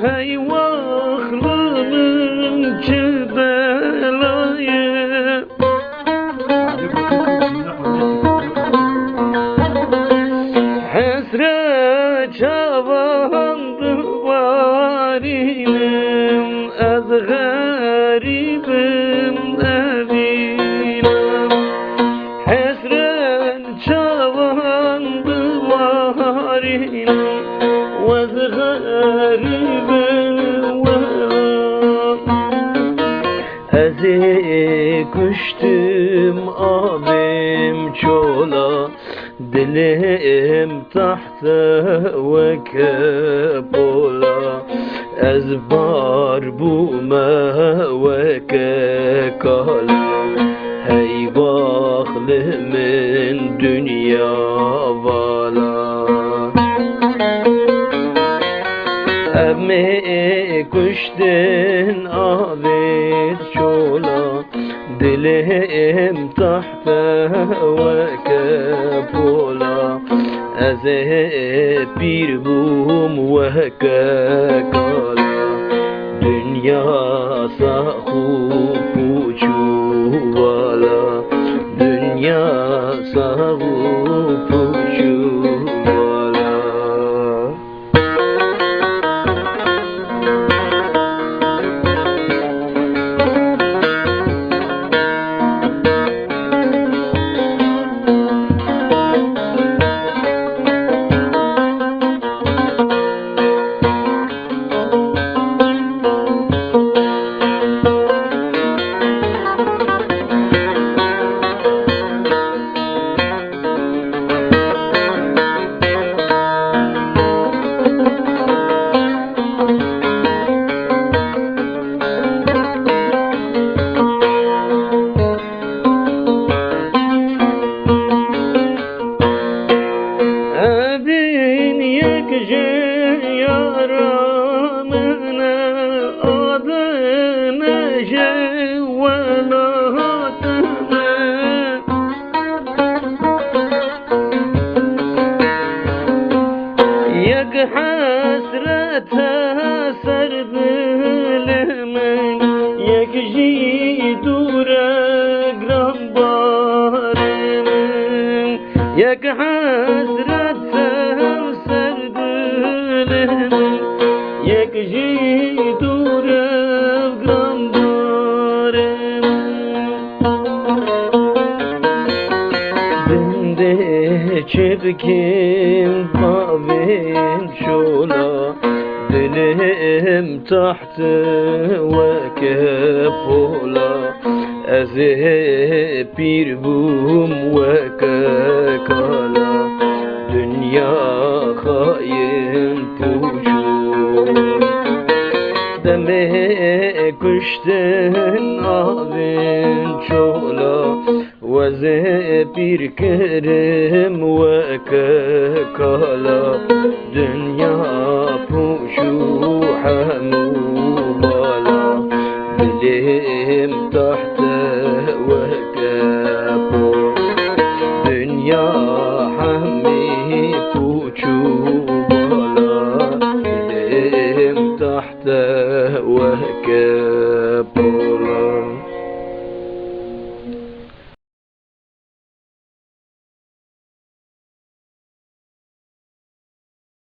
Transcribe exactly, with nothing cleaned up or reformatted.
Hey, waxlî min çi bela ye. Hesret çavan dibarînim, ez xerîbim evînim. Hesret çavan dibarînim, ez xerîbim evînim. Ez ê kuştim abim çola, dilê em tahte weke pola. Ez bar bûme weke kala, hey baxlê min dinya vala. Em ê kuştin avêt çola, dilê em tahte weke pola. Ez ê pîr bûm weke kala, dinya sax û pûç û vala. Dinya sax û pûç û vala. Evîn yek ji yara min e, adine ji welatine. Yek hesret e ser dilê min, yek jî dûr e giranbarê min. Yek hesret e ser dilê min, yek jî dûr e giranbarê min. Bindê çi bikim bavên çola, dilê em taht weke pola. Ez ê pîr bûm weke kala, dinya xayên pûç û. Demê kuştin avên çola, ez ê pîr kirim weke kala, dinya pûç û he